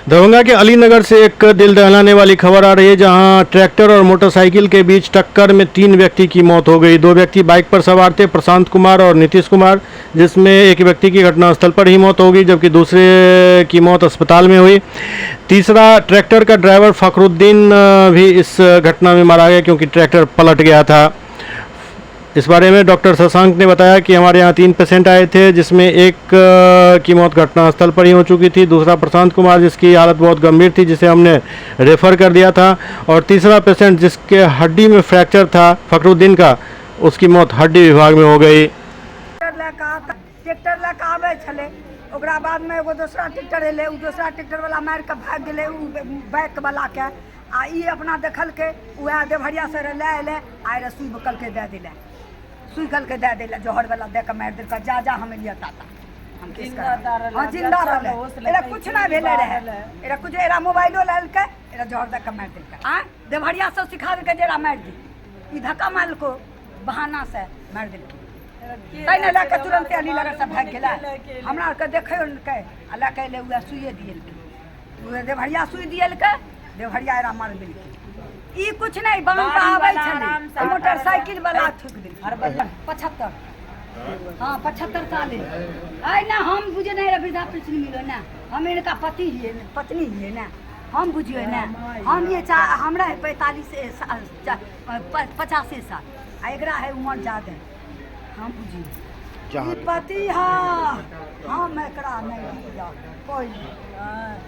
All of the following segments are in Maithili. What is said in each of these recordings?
दरभंगा के अलीनगर से एक दिल दहलाने वाली खबर आ रही है, जहां ट्रैक्टर और मोटरसाइकिल के बीच टक्कर में 3 व्यक्ति की मौत हो गई। 2 व्यक्ति बाइक पर सवार थे, प्रशांत कुमार और नीतीश कुमार, जिसमें एक व्यक्ति की घटनास्थल पर ही मौत हो गई, जबकि दूसरे की मौत अस्पताल में हुई। तीसरा ट्रैक्टर का ड्राइवर फखरुद्दीन भी इस घटना में मारा गया, क्योंकि ट्रैक्टर पलट गया था। इस बारे में डॉक्टर शशांक ने बताया कि हमारे यहाँ 3 पेशेंट आए थे, जिसमें एक की मौत घटनास्थल पर ही हो चुकी थी, दूसरा प्रशांत कुमार जिसकी हालत बहुत गंभीर थी, जिसे हमने रेफर कर दिया था, और तीसरा पेशेंट जिसके हड्डी में फ्रैक्चर था, फखरुद्दीन का, उसकी मौत हड्डी विभाग में हो गई। ट्रैक्टर लए कऽ ट्रैक्टर लए कऽ आबै छलै। ओकरा बादमे एगो दोसरा ट्रैक्टर एलै, ओ दोसरा ट्रैक्टरवला मारि कऽ भागि गेलै ओ बाइकवलाके। आ ई अपना देखलकै, उएह देवहरिया से लए एलै। आइ रे सुइ कहलकै दए दैले, सुइ कहलकै दए दैले, जहरवला दए कऽ मारि देलकै। जा जा, हम एलियै ताता हम केस करबै। हँ, जिन्दा रहलै, एकरा किछु नहि भेलै रहै, एकरा किछु, एकरा मोबाइलो लए लेलकै, एकरा जहर दए कऽ मारि देलकै। आँय, देवहरिया सब सिखा देलकै जे एकरा मारि दी। ई धक्का मारलको, बहाना से मारि देलकै। तै ने लए कऽ तुरन्ते अली नगर से भागि गेलै। हमरा आरके देखै के आ लए कऽ एलै, उएह सुइए दिएलकै, उएह देवहरिया सुइ दिएलकै, देवहरिया एकरा मारि देलकै। ई कुछ नहि, बांध पर आबै छलै, मोटरसाइकिल वाला ठोकि देलकै। 75, हाँ, 75 साल है। आइ ना हम बुझे नहीं रहे वृद्धा पेंशन मिलो ना। हम इनका पति हिए, पत्नी हिए ना, हम बुझियो ना। हम ये चा हमरा है 45 85 साल आ एकरा है उम्र ज्यादा। हम बुझियो ई पति है, हम एकरा नहीं बुझियो, कोई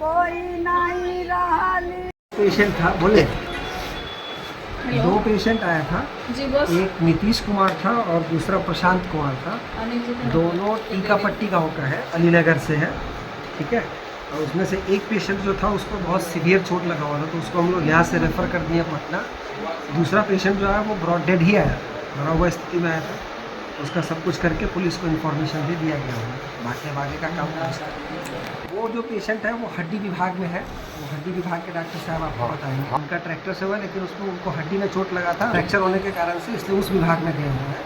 कोई नहीं रहली। पेशेंट था, बोले दो पेशेंट आया था। जी बस। एक नीतीश कुमार था और दूसरा प्रशांत कुमार था। दोनों टीकापट्टी गांव का है, अलीनगर से है, ठीक है। और उसमें से एक पेशेंट जो था, उसको बहुत सीवियर चोट लगा हुआ था, तो उसको हम लोग यहाँ से रेफ़र कर दिए पटना। दूसरा पेशेंट जो है, वो ब्रॉड डेड ही आया था, मरा हुआ स्थिति में आया था। उसका सब कुछ करके पुलिस को इन्फॉर्मेशन भी दिया गया है। बाकी अब आगे का काम पुलिस का। वो जो पेशेंट है, वो हड्डी विभाग में है। वो हड्डी विभाग के डॉक्टर साहब आपको बताएंगे। उनका ट्रैक्टर से हुआ, लेकिन उसमें उनको हड्डी में चोट लगा था फ्रैक्चर होने के कारण से, इसलिए उस विभाग में गए हुए हैं।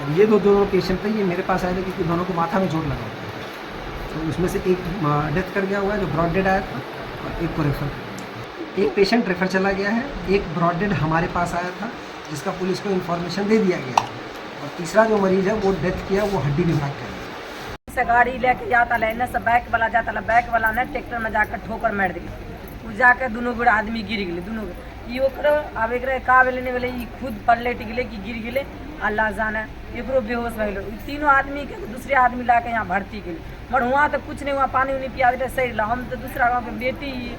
और ये दो दोनों पेशेंट थे, ये मेरे पास आए थे क्योंकि दोनों को माथा में चोट लगा हुआ था। तो उसमें से एक डेथ कर गया हुआ है जो ब्रॉड डेड आया था और एक को रेफर कर, एक पेशेंट रेफर चला गया है। एक ब्रॉड डेड हमारे पास आया था, जिसका पुलिस को इन्फॉर्मेशन दे दिया गया है और तीसरा जो मरीज है, वो डेथ किया, वो हड्डी विभाग का है। से गाड़ी लेके जाता रहे, एने से बाइक वाला जाता रहे, बाइक वाला ने ट्रैक्टर में जाकर ठोकर मारि देलकै। ओ जाके दुनू गोड़ा आदमी गिर गेलै दुनू। ई ओकरो आब एकरा का भेलै, नहि भेलै, ई खुद पलटि गेलै कि गिर गेलै, अल्लाह जाने। एकरो बेहोश भए गेलै। ई तीनों आदमीके दूसरे आदमी ला के यहाँ भर्ती केलै, मगर हुआँ तऽ कुछ नहीं हुआ, पानी उनी पिया देलै, सही रहलै। हम तऽ दूसरा गाँवके बेटी ही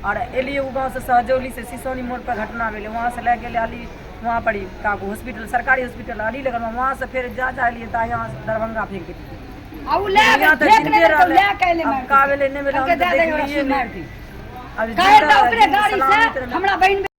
और एलियै ओ गाँवसँ, सहजौली से सिसौनी मोड़ पर घटना भेलै। वहाँ से लए गेलै अली वहाँ पर ही का हॉस्पिटल, सरकारी हॉस्पिटल अली नगरमे। वहाँ से फेर जा जा एलियै तऽ यहाँ दरभंगा फेंक देलियै। आ उ लए यहाँ तऽ फेंक जिन्दे नहि देलकै, रहलै। लए के एलै आब मारि का भेलै, नहि भेलै, हम कहलकै तऽ दए दे, देखलियै सुइ नहि। मारि दी। अब काहे जिन्दा तऽ ओकरे जिन्दा गाड़ी सलामत से रहलै। हमरा बहिन।